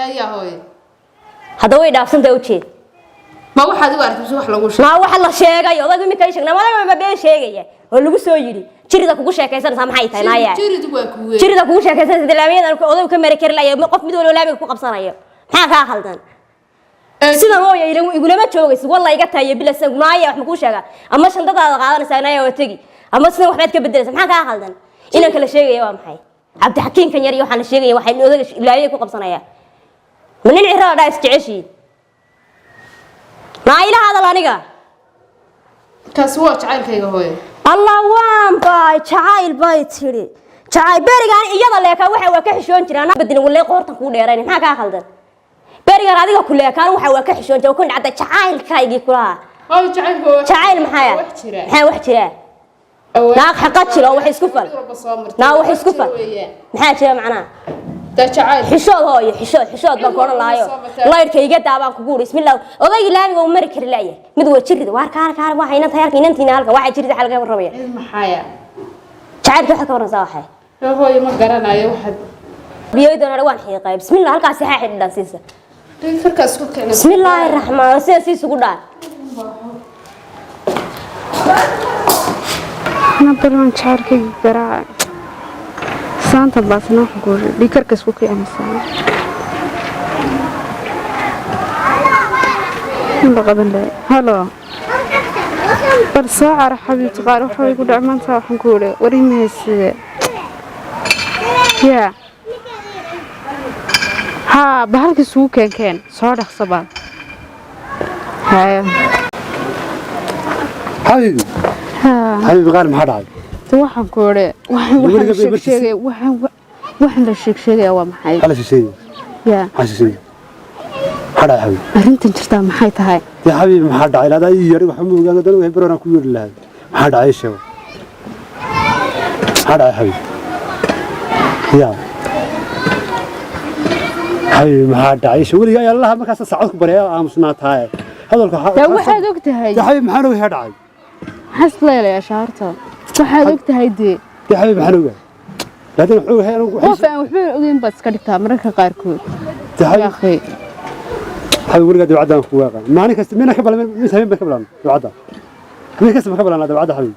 Ayaa hooyo. Hadda way dhaafsantahay ujeed. Ma waxaad u aragtay wax lagu sheegay? Maa waxa la sheegay odaygu iminka ii sheegnaa, odayga ma been sheegaya oo lagu soo yidhi jirida kugu sheekaysanaysaa maxay tahay naaya? Jiridu waa kuwe? Jirida kugu sheekaysanaysa laamiyadan odaygu ka mari kari laaya, qof mid walba laamiga ku qabsanayo, maxaa kaa khaldan? Sidan hooya igulama joogaysid, walla iga tahay bila san naaya. Wax makuu sheegaa? Ama shandadaada qaadanaysaa naaya waa tegi, ama sidan waxbaad ka bedelaysa. Maxaa kaa khaldan? Inanka la sheegaya waa maxay? Cabdixakiimkan yar iyo waxaan la sheegaya waxay odayga laamiga ku qabsanaya, ma nin cirada dhaa isjeceshiin? Naa ila hadal aniga. Kaasi waa jacaylkayga, hooyo. Allah, waan bay jacayl bay tidhi, jacayl berigaan iyada leekaa waxa waa ka xishoon jira. Anaa badilin walay qoortan kuu dheerayn. Maxaa kaa khaldan? Berigaan adiga ku leekaan waxa waa ka xishoon jira, kun dhacda jacaylkaygii kulaha. Hooyo, jacaylka waa Jacayl maxaa? wax jira. Maxaa wax jira? Naag xaqa jiro wax isku fal. Naag wax isku fal. Maxaa jira macnaha? Da jacayl. Xishood hooyo, xishood, xishood baan ku odhan lahayo. Laydhka iga daa baan kugu uri. Bismillah, odaygii laamiga uu mari kari laayahay, mid waa jirida waar kaar kaar waxa inanta halka inantiina halka waxa jirida xalka warramaya. Cid maxaya? Jacaylka waxa ka warransaa waxay? Hooyo, ma garanayo waxaad. Biyoydana waan xiiqay. Bismillah, halkaasi xaa xidhan siisa. Karka isku kicin. Bismillaahi raxmaan, sida siis ugu dhaa. Nabaraan jacaylkayga garaaca saanta baasna waxaan ku iri dhiigkarka isku kicinaysaa in la qaban lahay. Halo, bal soo cara xabiibti qaar waxa igu dhac maanta. Waxaan ku iri war ima hayside yaa haa bahalka isugu keenkeen soo dhaqso baan haya. Xabiibi. Haa. Xabiibi qaali, maxaa dhacay? De waxaan ku iri waxaan Weliga la bay markiisa- sheegsheegaya, waxaan la sheegsheegaya waa maxay? Maxaa la shisheeyey? Yaa. Maxaa shisheeyey? Maxaa dhacay, xabiibi? Arrintan jirtaa maxay tahay? Dee xabiibi, maxaa dhacay? Adaa ii yeedhay, waxba ma ogaan. Haddana waxay baroonaan ku yeedhi lahay. Maxaa dhacay? Sheego, maxaa dhacay, xabiibi? Yaa xabiibi, maxaa dhacay? Sheego. Weligaa ayaa allaha markaas saacad ku baraya aamusnaa tahay hadalka. Dee waxaad og tahay. Dee xabiibi, maxaan ogahay dhacay? Maxaa isleelayaa shaarta? Waxaad og tahay dee. Dee xabiibi, maxaan ogahay? Laakiin wuxuu ogahay anigu. Qof aan waxba ogeyn baad iska dhigtaa mararka qaarkood. Dee yaa xabiibi. Akhi. Xabiibi, weligaa dabcadaan ku waaqan maalin kasta mina ka balan mid habeen baan ka balan dabcadda, habeen kasta ma ka balanaa dabcadda, xabiibi?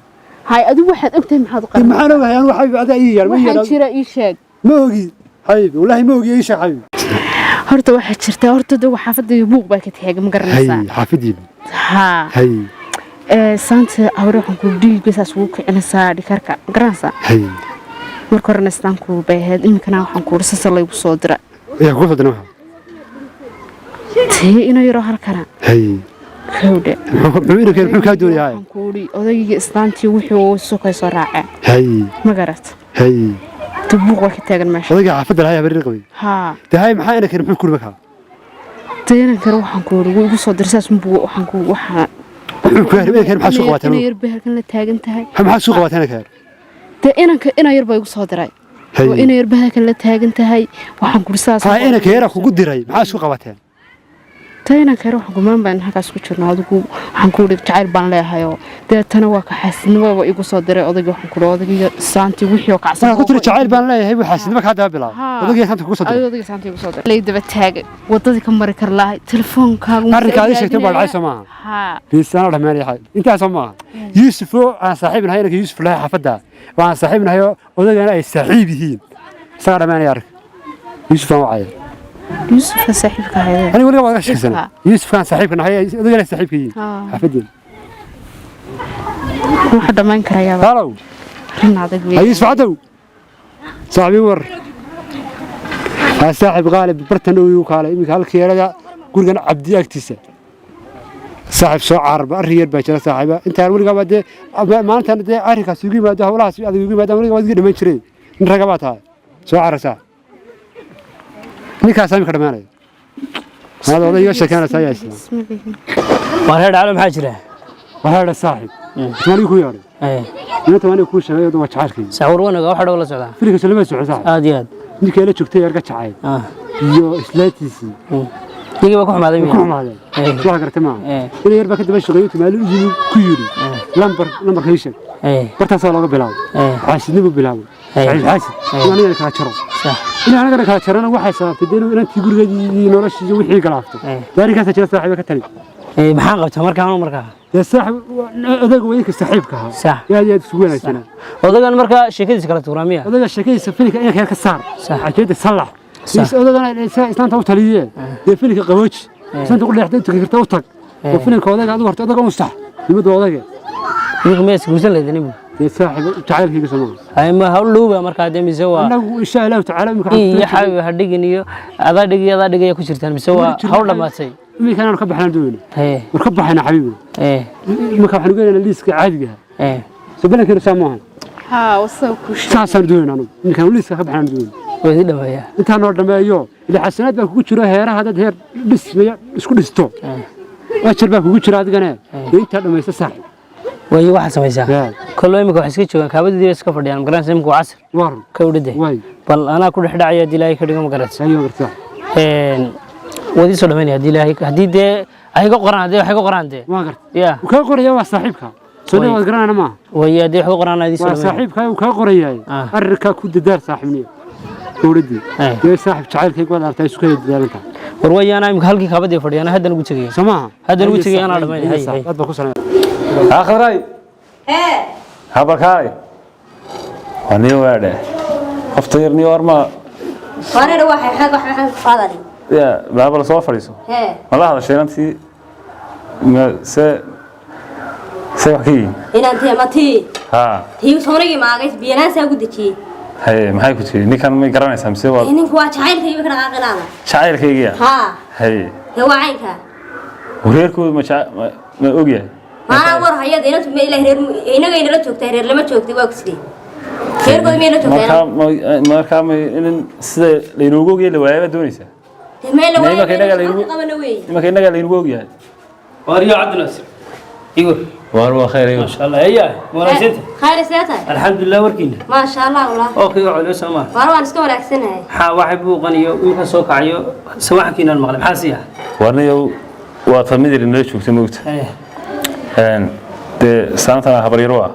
Hay, adigu waxaad og tahay maxaad u Dee qaran? Maxaan ogahay anigu, xabiibi? Adaa ii yeedhay, ma Waxaan yeedhay. jira ii sheeg. Ma ogi, xabiibi, wallaahi ma ogi. Ii sheeg, xabiibi. Horta waxaa jirta, horta de xaafadayda buuq baa ka taagan, ma garanaysaa? Xaafadiin? Haa. Hay. Ee saanta hore waxaan ku dhiigga saas ugu kicinaysaa dhikarka, ma garanaysaa? Hay. Marka horena islaamku bay ahayd, iminkana waxaan ku uri sasa laygu soo dira. Yaa kugu soo diray waxa? Tee ina yaroo halkana. Hay. Kowdhe. Muxuu inuu keen? Muxuu kaa doonayaa? Waxaan ku uri odaygii islaantii wuxuu sokay soo raaceen. Hay. Ma garat? Hay. Dee buuq waa ka taagan meesha. Odayga xaafadda lahaa habarir qabay? Haa. Dee hay, maxaa ina keen? Muxuu kuri markaa? Dee inankan waxaan ku uri wuu igu soo diray saas unbuu waxaan ku waxaa. Muxuu ku ina keen? Maxaa soo qabateen? Ina yar bay halkan la taagan tahay. Maxaa soo qabateen ina keen? Dee inanka ina yar baa igu soo diray. Hay. Oo ina yar bay halkan la taagan tahay, waxaan ku uri saas. Ha, ina keena kugu diray, maxaa isku qabateen? Dee inanka yar waxaan ku maan baan halkaas ku jirno, adigu waxaan ku uri jacayl baan leehayoo deetana waa ka xaasidnimo igu soo diray odaygii. Waxaan ku uri odaygii islaantii wixii oo kacsan. Markaa ku tiri jacayl baan leeyahay buu xaasidnimo kaa daba bilaabay. Haa. Odayga saanta kugu soo diray? Ayuu odayga saanta igu soo diray, lay daba taagay, wadadii ka mari kar lahay, telefoonkaagu. Arrinka aad ii sheegtay baa dhacay, soo maaha? Haa. Biisana dhammaanaya xabiib, intaas soo maaha? Yuusuf oo aan saaxiib nahay, inanka Yuusuf lahay xaafadda oo aan saaxiib nahay oo odaygana ay saaxiib yihiin, isagaa dhammaanaya arrinka. Yuusuf aan wacaya. Yuusufka saaxiibka ahaydee? Aniga weligaa waan ka sheekaysanay. Yuusufkaan saaxiibka nahay, odaygana ay saaxiibka yihiin. Haa. Xaafaddeena. Waxa dhammayn karayaaba. Halow. Arrin adag ha weeye. Yuusuf cadow saaxibi, war ha saaxiib qaalib bartan dhow igu kaalay iminka halka yeerada gurigan Cabdi agtiisa. Saaxiib, soo caarba, arrin yar baa jira saaxiiba. Intaan weligaa baa dee maalintan dee arrinkaas igu yimaado, hawlahaas adag igu yimaadaan, weligaa waad iga dhammayn jiray. Nin raga baa tahay, soo carar saaxiib. Ninkaas iminka dhammaanaya maada oday iga sheekeynaysaa ayaa isla. Waan reer dhaclo, maxaa jira? Waxaa idha saaxiib, anigu ku yeedhay inanta aniga kuu sheegay waa jacaylkayga. Sawir wanaga waxa dhow la socdaa. Filinka lama soco, saaxiib. Aad iyo aad. Ninkii la joogtay yarga jacayl iyo islaantiisii. Ninkii baa ku xumaaday ku miyaa? Xumaadeen. Waxa garatay maaha? Eh. Ina yar baa ka daba shaqeeyay, tumaalo u yimi, ku yidhi lambar lambarka ii sheeg. Bartaasaa looga bilaabay. Xaasidnimo bilaabay. Eh. Saaxiib xaasid in aniga kala jaro. Sax. In anagana kala jarana waxay sababtay dee inuu inantii gurigeedii noloshii iyo wixii galaaftay. Dee arrinkaasaa jira saaxiiba, ka tali. Maxaan qabtaa markaa anu markaa? Dee saaxiib, odayga waa idinka saaxiibka ahaa. Sax. Aad iyo aad isugu wanaagsanaa. Odagan markaa sheekadiisa kala tuuraa miya? Odayga sheekadiisa filinka inanka yar ka saar. Sax. Cajeeda sallax. Sax. Odagana islaanta u taliyee, dee filinka qabooji, islaanta ku dheexda inta karta u tag oo filinka odayga adigu horta odaga u sax nimadu odayga. Idinku miyaa isguursan leydin ibu? Dee saaxiib, jacaylkayga soo maaha. Hay, ma hawl dhowba markaa dee mise waa Annagu insha Allahu tacaala imika iyo xaabi ha dhigin iyo adaa dhig iyo adaa dhigaya ku jirtaan mise waa hawl dhammaatay? Iminka inaanu ka baxnaan doonayna. Haye. War ka baxayna xabiibi. Iminka waxaanu geenaynaa liiska caadiga ah. Soo balankeenu saa maaha? Haa, wasaga kuu sheeg. Saasaan doonayna anugu, iminkaan liiska ka baxnaan doonayna. Waa idin dhameeyaa. Intaa noo dhameeyo ila xasanaad baa kugu jiro, heeraha dad heer dhismaya isku dhisto, ajar baa kugu jira adigane. Dee intaa dhamaysta saaxib. Way, waxaad samaysaa. Yaa. Kollo imika waxay iska joogaan kaabadii iska fadhiyaan, magaranaysa, imika waa casir. Waran. Ka udhade. Waay. Bal anaa ku dhex dhacaya haddii Ilaahay ka dhigo, ma garatay? Ayo gartaa. Waad ii soo dhamaynaya haddii Ilaahay, haddii dee ay ka qoraan, haddii waxay ka qoraan dee. Waa garta. Ya. Uu kaa qoraya waa saaxiibka soo Waay. waad garanayna maaha? Way, haddii wax ka qoraan anaa idin soo Waa dhamaynaya. saaxiibka uu kaa qorayaay. Arrinkaa ku dadaal saaxiibniyo dowladdii. Dee saaxiib, jacaylkayga waad aragtaa, isu kaya dadaalantaa. War way, anaa imika halkii kaabadii fadhiya, anaa haddana ugu tegaya. Soo maaha? Haddana ugu tegaya, anaa dhamaynaya. Hay, hay. Aad baa ku salaamay. Akhray. Hee. Habarkaay. Waa niyo weedhe. Qofta yar niyo warma. Wareer, waxay xag wax waxaan qaadani. Ya, baaba la soo fadhiiso. Hee. Ma la hadashay inantii ma se wax ka yihiin? Inaan tii ama tii? Haa. Tii soonigii maagay biyanaansaa ugu dejiyey. Haye, maxay ku tiri? Ninkan may garanaysaa mise waa Ninku waa jacaylkayba ka dhaqaaqinaada. Jacaylkaygiya? Haa. Haye. Dee waa caynka. Wareerkoodu ma ma ogyahay? Maanaa war hayada inantu ma ilaa reer inaga inala joogtay, reer lama joogtay, waa kusidee reerkooda miyay la joogtay? Markaa ma markaa ma in sida laynoogu ogyahay la waayay baad doonaysaa? Dee meel la Imanka inaga waayo laynagu qabana weeye. Imanka inaga laynagu ogyahay. Waaryo Cabdinaasir, Igor. Waar waa khayr iyo. Maasha Allah, eya wanaagsanta. Khayr, see tahay? Alxamdulilah, warkiina? Maasha Allah wallah. Oo kiga celiyo soo maaha? Waar waan iska wanaagsanahay. Maxaa waxay buuqan iyo wiilka soo kacayo sawaxankiinaan maqlay, maxaa siya? Warniyow, waa tamid inala joogtay moogta. Dee saantana habaryaro ah.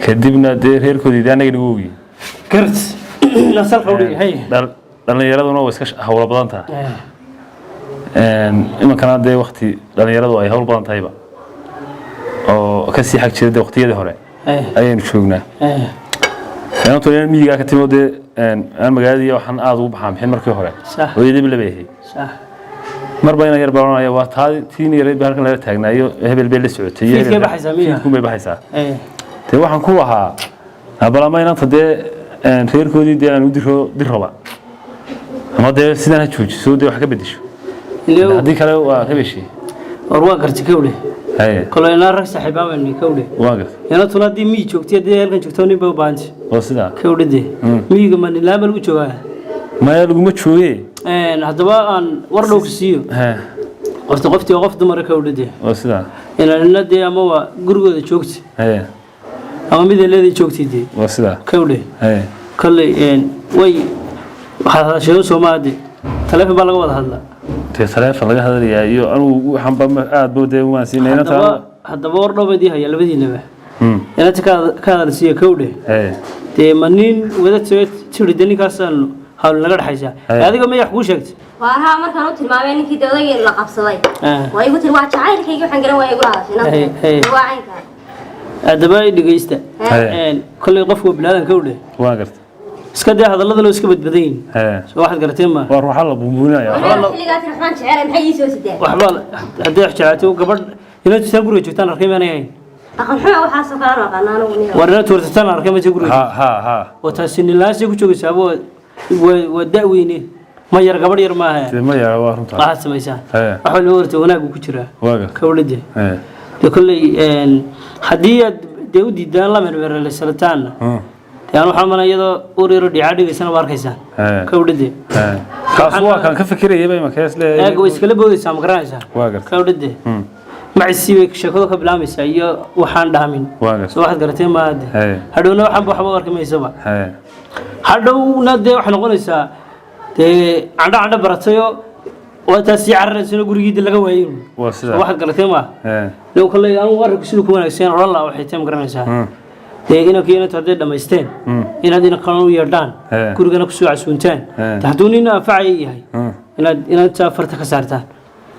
Kadibna dee reerkoodii dee annaga nagu ogyihin. Gart nasalka udhigay, hay. Dhallinyaraduna way iska hawlo badan tahay. Iminkana dee wakti dhallinyaradu ay hawl badan tahayba oo kasii xag jira dee waqtiyadii hore ayaynu joognaa. Inantu inaan miyigaa ka timo dee aan magaaladii waxaan aada ugu baxaa bixin markii hore. Sax. Hooyadii ba leeyahay. Marba ina yar baranaya waa taa tiin yareed ba halkan lala taagnaayo, hebel bay la socotay iyo Fiidkay hebel baxaysaa miyaa? Fiidkun bay baxaysaa. Dee waxaan ku lahaa abalama inanta dee reerkoodii dee aan u diro diroba ama dee sidaan ha joojiso, dee wax ka bedesho, haddii kale waa ka beshi. War waa garti kawdhe. Haye. Kolo inaa rag saaxiibaabayna kawdhe. Waa garta. Inantuna haddii miyi joogtay, haddii halkan joogto nin bay u baahantay. Oo sidaa. Kawdhe dee miyiga ma nilaama lagu joogaa? Maya, laguma jooge. Haddaba aan war dhow ku siiyo. Horta qoftii waa qof dumara, kawdhe dee. Oo sidaa. Inanina dee ama waa gurigooda joogta ama mid leeday joogtay dee. Oo sidaa. Kawdhe. Haye. Kolley way waxaad hadasheen soo maaha dee, taleefon baa laga wada hadlaa. Dee taleefon laga hadlayaa iyo anugu waxaanba aad boo dee waan siinay inanta. Haddaba war dhow baad ii hayaa labadiinaba. Inanta ka hadalsiiya kawdhe. Haye. Dee ma nin wada tiri dee ninkaasaan hawl naga dhexaysaa? Adiga mayax kuu sheegtay? Waar haa, markaan u tilmaamay ninkii dee odaygii la qabsaday. Waa igu tiri waa jacaylkayga, waxaan garan waaya igula hadashay. Hey, hey. Inanta waa caynka. Haddaba i dhegeysta. Haye. Kolley qofku waa bilaadan, kawdhe. Waa garta. Iska dee hadallada loo iska badbadan yihin. Haye. Soo waxaad garateen ma Waa ruuxa la buunbuuninaya. Xilligaa tiri waxbaan jecelay, maxay ii soo sideen? Waxbaa haddii wax jeclaato gabadh inaad jirtaan guriga joogtaan arkay maanay ahayn. Dhaqan xuma waxaasoo kale aan aqaana anigu niyo. War inaad warsataan arkay ma guriga. Ha ha ha. Oo taasi nilaasay ku joogaysaaba waa da'weyne, ma yar, gabadh yar maaha. Dee ma yara, waa runta. Waxaad samaysaa. Haye. Wax walba horta wanaag uu ku jiraa. Waa garta. Kawlade. Haye. Dee kolley haddii aad dee u diidaan la mermereleysalataanna, dee aan waxaa malay iyadoo ur yaro dhicaa dhigaysana waa arkaysaan. Haye. Kawlade. Haye, kaas waa kan ka fikirayay bay markaas leeyahay. Eega way iskala boodaysaa, ma garanaysaa? Waa garta. Kawlade. Macisii bay sheekadu ka bilaamaysaa iyo waxaan dhaamin. Waa garta. Soo waxaad garatee maaha de. Haye. Hadhowna waxaanba waxba u arki maysaba. Haye. Hadhowna dee waxay noqonaysaa dee candho candho baratayoo waa taas sii cararaysano gurigii de laga waayay. Waa sidaa. Soo waxaad garatee maaha? Haye. Low kolley anigu arrinku siduu ku wanaagsan odhan lahaa waxay tahay, ma garanaysaa? Dee inankii inantu hadday dhammaysteen, inaad inankan u yeedhaan, gurigana kusoo casuuntaan. Dee hadduu nin anfacaya yahay, inaad inanta farta ka saartaan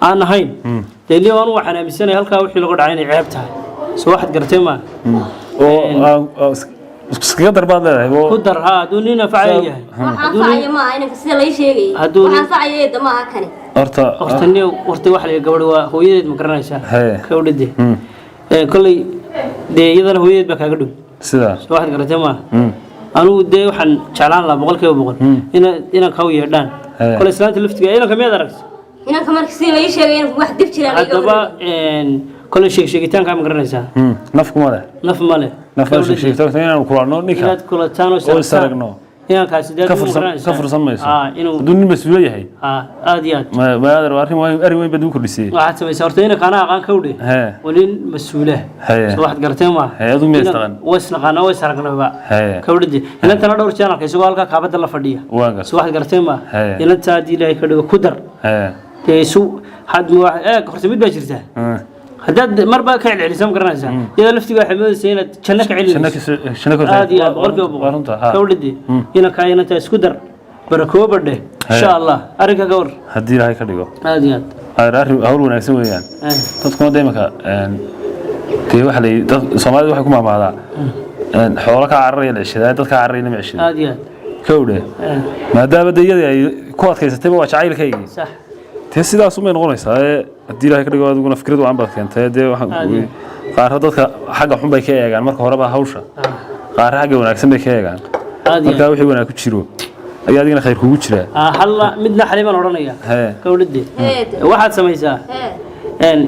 aan ahayn. Dee niyo anu waxaan aaminsanahay halkaa wixii lagu dhacay inay ceeb tahay. Soo waxaad garatay maa? Oo iskaga darbaad leedahay oo Ku dar, ha, hadduu nin anfacaya yahay. Wax anfacaya maaha inanka sida lay sheegayay. Hadduu Wax anfacaya eedda maaha kani. Horta Horta niyo, horta waxa la yidhi gabadh waa hooyadeed, ma garanaysaa? Hee. Gabadhade kolley dee iyadana hooyadeed baa kaaga dhow. Sidaa. Soo waxaad garatay maa? Anugu dee waxaan jeclaan lahaa 100% inaan kaa u yeedhaan. Kole islaanta laftiga inanka miyaad aragta? Inanka marka sida lay sheegay, inanku wax dib jiraa laga Haddaba kole sheegitaankaa ma garanaysaa? Nafku ma leh. Naf ma leh. Nafka sheegto inaanu kulanno ninka. Inaad kulataan oo Oo is aragno. Inankaasi dee Ka fursan, ka fursan mayso. Inuu Hadduu nin mas-uul yahay. Aad iyo aad. Ma adeer, waa arrin weyn, arrin weyn baad ugu kordhisay. Waxaad samaysaa horta inanka anaa aqaan kawdhe. Waa nin mas-uula. Soo waxaad garatay maa? Hee, adigu miyaa istaqaan? Waa isnaqaanaa, waa is aragnaba. Kawdhade inantana dhowr jeer arkay isagoo halkaa kaabada la fadhiya. Waan gartay. Soo waxaad garatay maa? Inanta haddii Ilaahay ka dhigo ku dar. Dee isu had eeg, horta mid baa jirta. Haddaad marba ka celcelisa, ma garanaysaa, iyadoo laftiga waxay moodaysaa inaad janno ka Janno celinayso. Janno ka Aad iyo aad, 100%. Waa runta, ha. Kawdhade inankaa inanta isku dar, barakooba dheh, insha Allah. Arrinka ka war. Haddii Ilaahay ka dhigo. Aad iyo aad. Adeer, arrin hawl wanaagsan weeyaan. Dadkuna de imika dee waxa la yidhi dad Soomaalida waxay ku maahmaahdaa xoolo ka cararaya la ceshadaa, dad ka cararaya lama ceshado. Aad iyo aad. Kowdhe, maadaama de iyadii ay ku adkaysatayba waa jacaylkaygii. Dee sidaas umay noqonaysaa ee haddii Ilaahay ka dhigo, adiguna fikrad wacan baad keentay. Dee waxaan Aad iyo qaarna dadka xagga xun bay ka eegaan marka horeba hawsha, qaarna xagga wanaagsan bay ka eegaan. Aad iyo Markaa wixii wanaag ku jiro ayaa adigana khayr kugu jiraa. Halla midna xalimaan odhanaya. Gawdhade waxaad samaysaa,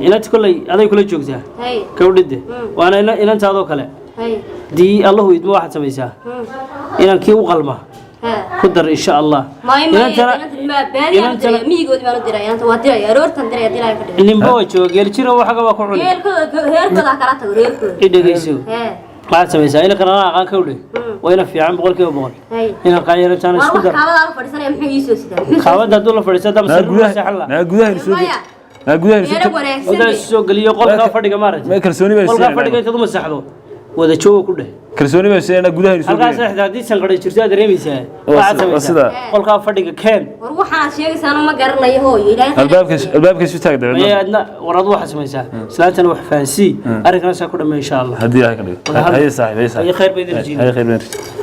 inanta kolley aday kula joogtaa. Gawdhade waana inantaadoo kale. Haddii Allahu idmo, waxaad samaysaa inankii u qalma ku dar, insha Allah. Miyigoodi baan u diray inanta, waa diray, aroortan diray haddii Ilaahay ka dhigo. Ninba waa jooga, geeljiro waxaga waa ku cuni. Reerkooda, reerkooda ha kala tago, reerkooda. I dhegeyso. Waxaad samaysaa inankan anaa aqaan, kawdhe, waa ina fiican 100%. Inankaa yarantaana Waar isku wax dar. Kaabadaa la fadhiisanaya, muxuu ii soo sidaa? Muxuu soo Kaabada hadduu la fadhiisto hadda Naa masir gudaha seexan la naa gudaha soo Maya. naa gudaha Meelo soo wanaagsan. Wadaa isu soo geliyo qolkaa fadhiga, maaragtay. Ma kalsooni baan Qolkaa siinayna. fadhiga intaad u masaxdo, wada jooga ku dheh. Kalsooni baan siinayna, gudaha soo Halkaas xitaa haddii sanqadhay jirto aad dareemaysaa. Waa Waxaad waa samaysaa sidaa. qolkaa fadhiga keen. War waxaad sheegaysaana ma garanayo, hooyo Ilaahay khayr Albaabka siiyo. Albaabka isu taag Maya. dabeedna. Adna war adu waxaad samaysaa islaantana wax fahansii, arrinkana saa ku dhammeey, insha Allah. Haddii Ilaahay ka dhigo. Wada hadal. Haye saaxiib, haye saaxiib. Haye, khayr bay idin rajeynaya. Haye, khayr bay idin rajeynaya.